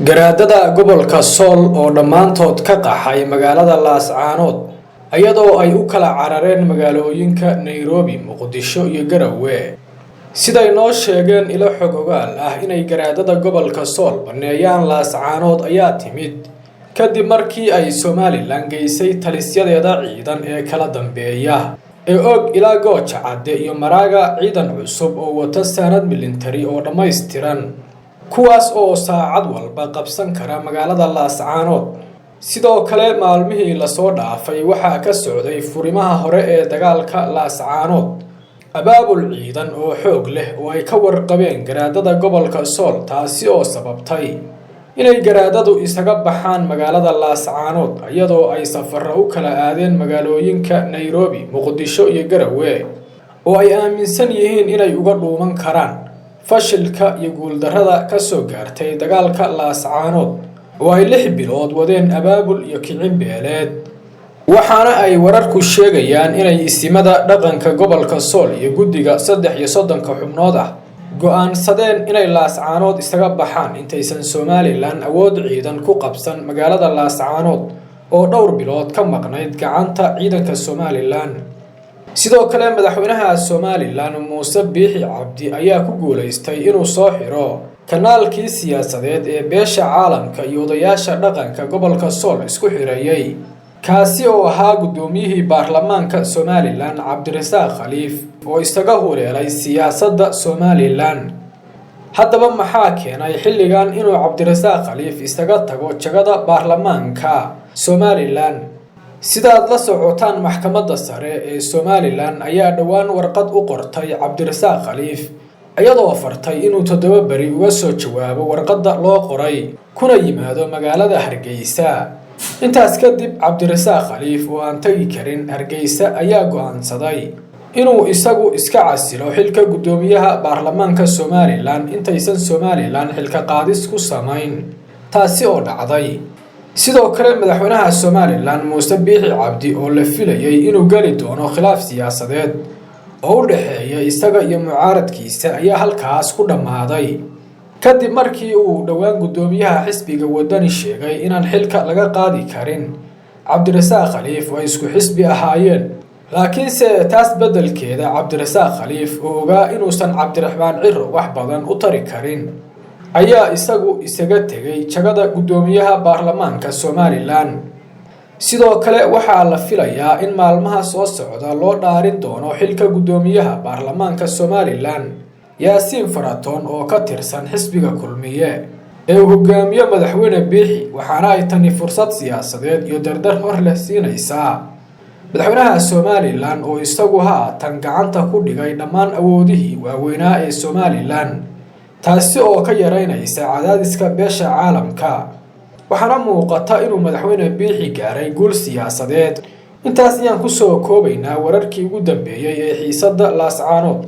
Garaadada gobolka Sool oo dhammaantood ka qaxay magaalada Laascaanood, iyadoo ay u kala carareen magaalooyinka Nairobi, Muqdisho iyo Garowe. Siday noo sheegeen ilo xog ogaal ah, inay garaadada gobolka Sool banneeyaan Laascaanood ayaa timid kadib markii ay Somalilan geysay talisyadeeda ciidan ee kala dambeeya ee Og ilaa Gooja Cadde iyo Maraaga ciidan cusub oo wata saanad militari oo dhammaystiran, kuwaas oo saacad walba qabsan kara magaalada Laascaanood. Sidoo kale, maalmihii lasoo dhaafay waxaa ka socday furimaha hore ee dagaalka Laascaanood abaabul ciidan oo xoog leh oo ay ka warqabeen garaadada gobolka Sool, taasi oo sababtay inay garaadadu isaga baxaan magaalada Laascaanood, iyadoo ay safarro u kala aadeen magaalooyinka Nairobi, Muqdisho iyo Garowe, oo ay aaminsan yihiin inay uga dhuuman karaan fashilka iyo guuldarrada ka soo gaartay dagaalka Laascaanood oo ay 6 bilood wadeen abaabul iyo kicin beeleed. Waxaana ay wararku sheegayaan inay isimada dhaqanka gobolka Sool iyo guddiga 33-ka xubnood ah go'aansadeen inay Laascaanood isaga baxaan intaysan Somalilan awood ciidan ku qabsan magaalada Laascaanood oo dhowr bilood ka maqnayd gacanta ciidanka Somalilan. Sidoo kale, madaxweynaha Somalilan Muuse Biixi Cabdi ayaa ku guulaystay inuu soo xiro kanaalkii siyaasadeed ee beesha caalamka iyo odayaasha dhaqanka gobolka Sool isku xirayay, kaasi oo ahaa guddoomiyihii baarlamaanka Somalilan Cabdirasaaq Khaliif oo isaga huleelay siyaasadda Somalilan. Haddaba, maxaa keenay xilligan inuu Cabdirasaaq Khaliif isaga tago jagada baarlamaanka Somalilan? Sidaad la socotaan, maxkamadda sare ee Somalilan ayaa dhowaan warqad u qortay Cabdirasaaq Khaliif, iyadoo fartay inuu 7 beri uga soo jawaabo warqadda loo qoray kuna yimaado magaalada Hargeysa. Intaas kadib, Cabdirasaaq Khaliif oo aan tagi karin Hargeysa ayaa go'aansaday inuu isagu iska casilo xilka guddoomiyaha baarlamaanka Somalilan intaysan Somalilan xilka qaadis ku samayn, taasi oo dhacday. Sidoo kale, madaxweynaha Somalilan Muuse Biixi Cabdi oo la filayay inuu geli doono khilaaf siyaasadeed oo u dhexeeya isaga iyo mucaaradkiisa ayaa halkaas ku dhammaaday, kadib markii uu dhowaan guddoomiyaha xisbiga Wadani sheegay inaan xilka laga qaadi karin Cabdirasaaq Khaliif oo ay isku xisbi ahaayeen. Laakiinse taas beddelkeeda, Cabdirasaaq Khaliif oo ogaa inuusan Cabdiraxmaan Ciro wax badan u tari karin ayaa isagu isaga tegay jagada guddoomiyaha baarlamaanka Somalilan. Sidoo kale, waxaa la filayaa in maalmaha soo socda loo dhaarin doono xilka guddoomiyaha baarlamaanka Somalilan Yaasiin Faratoon oo ka tirsan xisbiga Kulmiye ee uu hogaamiyo madaxweyne Biixi, waxaana ay tani fursad siyaasadeed iyo dardar hor leh siinaysaa madaxweynaha Somalilan oo isagu haatan gacanta ku dhigay dhammaan awoodihii waaweynaa ee Somalilan, taasi oo ka yaraynaysa cadaadiska beesha caalamka. Waxaana muuqata inuu madaxweyne Biixi gaaray guul siyaasadeed. Intaas ayaan kusoo koobaynaa wararkii ugu dambeeyey ee xiisadda Laascaanood.